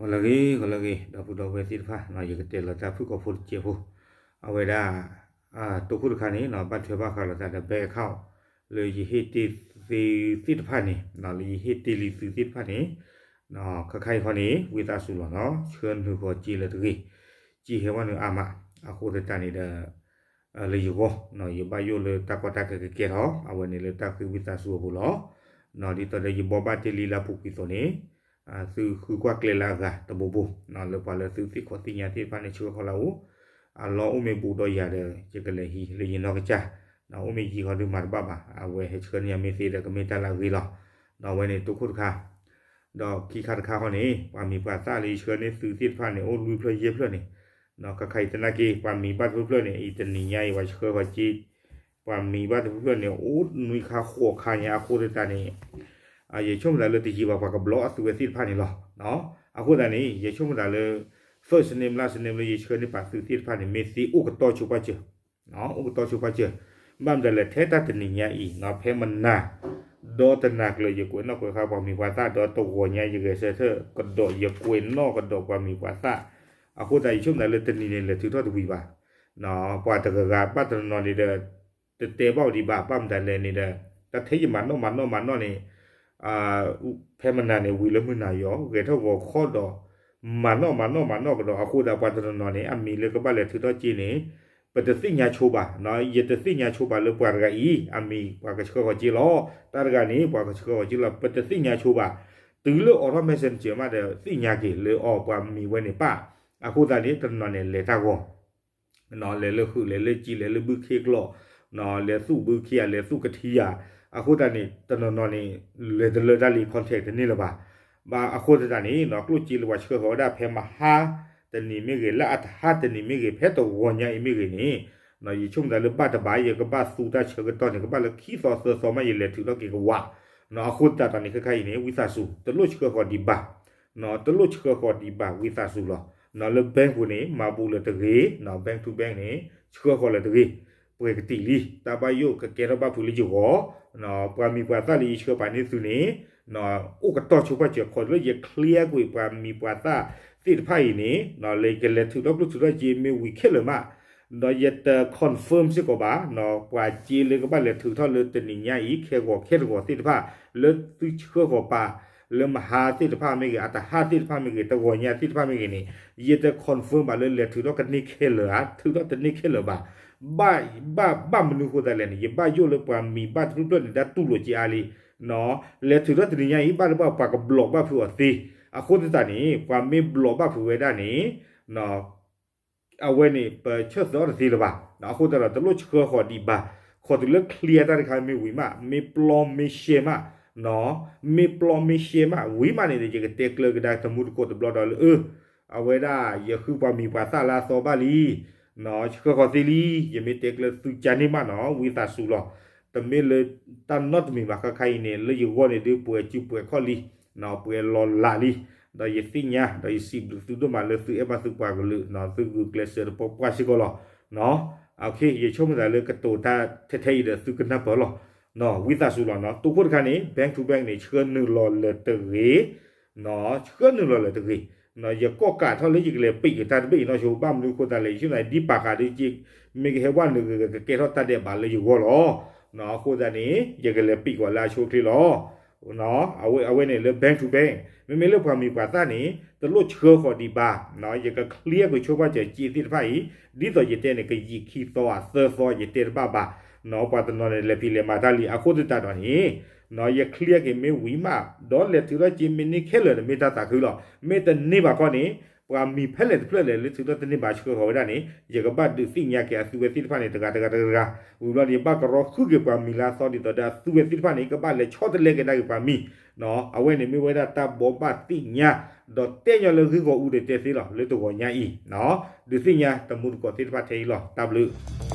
ဂီၤလၢအဂ့ၤ ဂီၤလၢအဂ့ၤ ဒီပုၢ်ဒီဝဲၢ်သ့ၣ်တဖၣ်, ယကတဲလီၤတၢ်ဖုၣ်ကိာ်ဖိတစဲးဖိ, အဝဲဒၣ် တိခိၣ်တခါန့ၣ် ဘၣ်ထွဲဘၣ်ဃးလိာ်သးဒီး bank account လၢယဟ့ၣ်တ့ၢ်သုသ့ၣ်တဖၣ်န့ၣ်, လၢယဟ့ၣ်တ့ၢ်လံသုသ့ၣ်တဖၣ်န့ၣ်, ခါခါအံၤခီန့ၣ် ဝံသးစူၤလီၤနီၤ ဆှၢနုာ်ဃီၤစ့လၢတဂ့ၤ, စ့ဟဲဝဲနုာ်အါမး, အဃိသတးန့ၣ်ဒီး လၢယဂီၢ် ယဘၣ်ယိၣ်လၢတၢ်ကီတၢ်ခဲကကဲထီၣ် အဝဲန့ၣ်လၢတၢ်ဃ့ဝံသးစူၤအပူၤလီၤ. ဒ်သိးဒီးယဘိးဘၣ်တ့ၢ်လံလၢအပူၤကွံာ်အသိးန့ၣ်, သုဃုကွၢ်ကျဲလၢအဂၤတဘိဘိ, လၢပှၤလၢသုသ့ၣ်ခီၣ်သ့ၣ်ညါသ့ၣ်တဖၣ်န့ၣ် ဆှၢဃီၤလၢအအိၣ်, အလီၢ်အိၣ်မ့ၢ်ဘူးဒီးယၤဒီး ယကလဲၤဟံးလၢယနီၢ်ကစၢ်, အိၣ်မ့ၢ်ယံာ်ဃီဒုးမၤတဘၣ်ဘၣ်, အဝဲဟဲဆှၢန့ၢ်ယၤမ့ၢ်သ့ဒီးကမ့ၢ်တၢ်လၢအဂ့ၤလီၤ. ဒီးအဝဲန့ၣ်တိခိၣ်တခါ ဒီးခံခါတခါဃီန့ၣ် ပှၤမံၤပှၤသၣ်လၢယဆှၢန့ၢ်သုသ့ၣ်တဖၣ်န့ၣ် အိၣ်လွံၢ်ဖျၢၣ်ယဲၢ်ဖျၢၣ်န့ၣ်, ခါခါအံၤသနာ်က့ ပှၤမံၤဘၣ်တဖျၢၣ်ဖျၢၣ်န့ၣ် အံၤတနံၤညါအံၤ ပှၤဆှၢဃီၤစ့ ပှၤမံၤဘၣ်တဖျၢၣ်ဖျၢၣ်န့ၣ် အိၣ်နွံခါဃိးခါညါအဃိသတးန့ၣ်, ယဆိကမိၣ်သးလၢတယံာ်ဘၣ်ပှၤကဘျီအသုဝဲသ့ၣ်တဖၣ်န့ၣ်လီၤ. အဃိသတးန့ၣ် ယဆိကမိၣ်သးလၢ first name last name လၢယဆှၢန့ၢ်ပှၤသုသ့ၣ်တဖၣ်န့ၣ် မ့ၢ်သ့အိၣ်ကတီၢ်ဆိပာ်စၢၤ အိၣ်ကတီၢ်ဆိပာ်စၢၤ, ဘၣ်မတၤလဲၣ် ထဲတၢ်တနံၤညါအံၤ ဖဲမနၤ ဒီးတနၤကျၢၤ ယကွဲးနီၣ်ကွဲးဃါပှၤမံၤပှၤသၣ် ဒီးတဂီၤညါယဂဲၤဆၢထၢၣ်ကဒီး ယကွဲးနီၣ်ကဒီးပှၤမံၤပှၤသၣ်, အဃိသတး ယဆိကမိၣ်သးလၢတနံၤန့ၣ် လဲၤထုးထီၣ်တဝံၤဘၣ်. ပှၤတဂၤဂၤဘၣ်တနီၤနီၤန့ၣ်ဒီး တတဲဘၣ်အီၤဒံးဘၣ် ဘၣ်မတၤလဲၣ်န့ၣ်ဒီး တၢ်ထဲယမၤနီၣ်မၤနီၣ်မၤနီၣ်န့ၣ် ဖဲမနၤန့ၣ် ဝံၤလၢမုၢ်နၤယီၤ ဂဲၤထီၣ်ဂီၤခီဒီး မၤနီၣ်မၤနီၣ်မၤနီၣ်ကဒီး အဃိသတးပှၤတနီၤနီၤန့ၣ် အမံၤလၢကဘၣ်လဲၤထုးထီၣ်စ့န့ၣ် ပတသ့ၣ်ညါဆိဘၣ်, ယတသ့ၣ်ညါဆိဘၣ်လၢပှၤတဂၤအံၤ အမံၤပှၤကဆှၢဃီၤစ့လီၤ. တၢ်တဂၤန့ၣ် ပှၤကဆှၢဃီၤစ့လီၤ ပတသ့ၣ်ညါဆိဘၣ်. တုၤလၢအိးထီၣ် messenger မးဒီး သ့ၣ်ညါက့ၤလၢအီၤပှၤမံၤဝဲန့ၣ်ပၣ်. အဃိသတးန့ၣ် တနီၤန့ၣ် လဲၤတၢ်ဂီၤ လဲၤလၢဃုာ် လဲၤလၢစံာ် လဲၤလၢဘုခ့ကျိာ်, လဲၤသူၣ်ဘုခ့ဧါ လဲၤသူၣ်ကထံဧါ, အဃိသတးန့ၣ် တနီၤနီၤန့ၣ် လဲၤတလၢတၢ်လံ contact တန့ၢ်လၢၤဘၣ်. ဘၣ်အဃိသတးန့ၣ် ကျိၣ်စ့လၢပှၤဆှၢဃီၤဝဲဒၣ်ဖဲမဟါတနံၤမ့ၢ်ဂ့ၤ လၢအတဟါတနံၤမ့ၢ်ဂ့ၤ ဖဲတဂီၤညါအံၤမ့ၢ်ဂ့ၤန့ၣ်, ယဆိကမိၣ်သးလၢဘၣ်တဘၣ် ယကဘၣ်သူတၢ်ဆၢကတီၢ်န့ၣ် ကဘၣ်လၢခံသီသၢသီမး ယလဲၤထုးထီၣ်က့ၤကဝး. အဃိသတးဒီးန့ၣ် ခဲခါအံၤန့ၣ် ဝံသးစူၤ တလိၣ်ဆှၢဃီၤဒံးဘၣ် တလိၣ်ဆှၢဃီၤဒံးဘၣ် ဝံသးစူၤလီၤ. လၢ bank ပူၤန့ၣ် မၤဘူးလၢၤတဂ့ၤ, bank to bank န့ၣ် ဆှၢဃီၤလၢၤတဂ့ၤ. ပှဲၤကတံာ်လံ တၢ်ဘၣ်ယိၣ်ကကဲထီၣ်ဘၣ်ဖုးလၢယဂီၢ်, ပှၤမံၤပှၤသၣ်လၢယဆှၢပာ်န့ၢ်သုန့ၣ် အိၣ်ကတီၢ်ဆိပာ်စၢၤ ခီလၢယ clear ကွံာ်ပှၤမံၤပှၤသၣ်သ့ၣ်တဖၣ်အံၤန့ၣ် လၢယကလဲၤထုးထီၣ်ကျိၣ်ထုးထီၣ်စ့မ့ၢ်ဝံၤခဲလၢာ်မး ဒီးယတ confirm စ့ၢ်ကီးဘၣ် ပှၤစ့လၢကဘၣ်လဲၤထုးထီၣ်လၢတနံၤညါအံၤ ခဲဂီၤခဲတဂီၤသ့ၣ်တဖၣ် လၢသုဆှၢဃီၤပာ် လၢမဟါသ့ၣ်တဖၣ်မ့ၢ်ဂ့ၤ အတဟါသ့ၣ်တဖၣ်မ့ၢ်ဂ့ၤ တဂီၤညါသ့ၣ်တဖၣ်မ့ၢ်ဂ့ၤန့ၣ် ယတ confirm ဘၣ်လၢလဲၤထုးထီၣ်ကန့ၢ်ခဲလၢာ်ဧါ ထုးထီၣ်တန့ၢ်ခဲလၢာ်ဘၣ်. ဘၣ် ဘၣ် ဘၣ်မနုၤအဃိသတးလဲၣ်န့ၣ် ယဘၣ်ယိၣ်လၢပှၤမံၤဘၣ်တဖျၢၣ်ဖျၢၣ်န့ၣ် တၢ်တူၢ်လိာ်စ့အါလံ လဲၤထုးထီၣ်တနံၤညါအံၤ ဘၣ်တဘၣ်ပှၤကဘျီးဘၣ်ဖုးအီၤသ့. အဃိသတးန့ၣ် ပှၤမ့ၢ်ဘျီးဘၣ်ဖုးဝဲဒၣ်န့ၣ် အဝဲန့ၣ် ပဆၢသၢအီၤတသ့လၢၤဘၣ်. အဃိသတးဒီး တလိၣ်ဆှၢဃီၤဒံးဘၣ်. ခီတုၤလၢ clear တၢ်တခါမ့ၢ်ဝံၤမး မ့ၢ်ပျီမ့ၢ်ရှဲမး မ့ၢ်ပျီမ့ၢ်ရှဲမး ဝံၤမးန့ၣ်ဒီး ယကတဲကျၢၤကဒါတမူတကိးတဘျီဒီးလၢ အဝဲဒၣ်ယဃုပှၤမံၤပှၤသၣ်လၢအသီဘၣ်လံ ဆှၢဃီၤသ့လံ ယမ့ၢ်တဲကျၢၤသုကန့ၢ်မးနီၤ ဝံသးစူၤလီၤ. တမ့ၢ်လၢတၢ်နီတမံၤဘၣ် ခါခါအံၤန့ၣ် လၢယဂီၢ်န့ၣ်ဒုးပှဲၤစုပှဲၤခီၣ်လံ ပှဲၤလီၤလးလံ ဒီးယသ့ၣ်ညါ ဒီးယစံးဘျုးသုဒိၣ်မးလၢသုအဲၣ်ဘၣ်သုပှၤကလုာ် သုဂုာ်ကျဲးစၢးတပှၢ်ပှၢ်စ့ၢ်ကီးလီၤ. ယဆိကမိၣ်သးလၢကတိၤတၢ်ထဲထဲအံၤဒီးသုကနၢ်ပၢၢ်လီၤ. ဝံသးစူၤလီၤနီၤ တိခိၣ်တခါန့ၣ် bank to bank န့ၣ် ဆှၢနုာ်လီၤလၢၤတဂ့ၤ ဆှၢနုာ်လီၤလၢၤတဂ့ၤ. ယကိးကးထီၣ်လၢယကလဲၤပံးက့ၤတၢ်တဘ့ၣ်အံၤနီၢ်ဆိ ဘၣ်မနုၤအဃိသတးလဲၣ် ယဆိကမိၣ်သးဒ်ပာ်ဃာ်ဒ်က့ မ့ၢ်ကဟဲဝဲနုာ်ဂ့ၤဂ့ၤ ကကဲထီၣ်တၢ်ဒဲးဘးလၢယဂီၢ်လီၤ. အဃိသတးန့ၣ် ယကလဲၤပံးကွၢ်လၢအဆိအချ့လီၤ. အဝဲန့ၣ်လၢ bank to bank မ့မ့ၢ်လၢပှၤမံၤပှၤသၣ်န့ၣ် တလိၣ်ဆှၢဃီၤဒံးဘၣ်. ယက clear ကွံာ်ဆိပာ်စၢၤစ့သ့ၣ်တဖၣ်အံၤ ဒ်သိးယတဲန့ၣ် ကယံာ်ခံသီဧါသၢသီ ယတဲတဘၣ်ဘၣ်. ပှၤတနီၤန့ၣ် လဲၤဖံးလဲၤမၤတၢ်လံ အဃိသတးဒီးန့ၣ် ယ clear က့ၤမ့ၢ်ဝံၤမး ဒီးလဲၤထုးထီၣ်စ့မ့ၢ်န့ၢ်ခဲလၢာ်န့ၣ် မ့ၢ်တၢ်သးခုလီၤ. မ့ၢ်တန့ၢ်ဘၣ်ခီန့ၣ် ပှၤမံၤဖဲလဲၣ်တဖျၢၣ်လဲၣ်လၢထုးထီၣ်တန့ၢ်ဘၣ်ဆှၢဃီၤဝဲဒၣ်န့ၣ် ယကဘၣ်ဒုးသ့ၣ်ညါက့ၤအသုဝဲသ့ၣ်တဖၣ်န့ၣ် တဂၤတဂၤတဂၤတဂၤ. ဝံၤဘျီန့ၣ် ယဘၣ်ကရီဃုက့ၤပှၤမံၤလၢအသီဒ်သိးဒီးအသုဝဲသ့ၣ်တဖၣ်န့ၣ် ကဘၣ်လဲၤဆီတလဲက့ၤဒၣ်က့ၤပှၤမံၤ အဝဲန့ၣ်မ့ၢ်ဝဲဒၣ်တၢ်ဘိးဘၣ်သ့ၣ်ညါ ဒီးတဲညီလၢဂ့ၢ်ဂီၢ်အူဒီးတဲသ့လီၤ လၢတဂီၤညါအံၤ ဒုးသ့ၣ်ညါတမူတကိးသ့ၣ်တဖၣ်ထဲအံၤလီၤ. တၢ်ဘျုး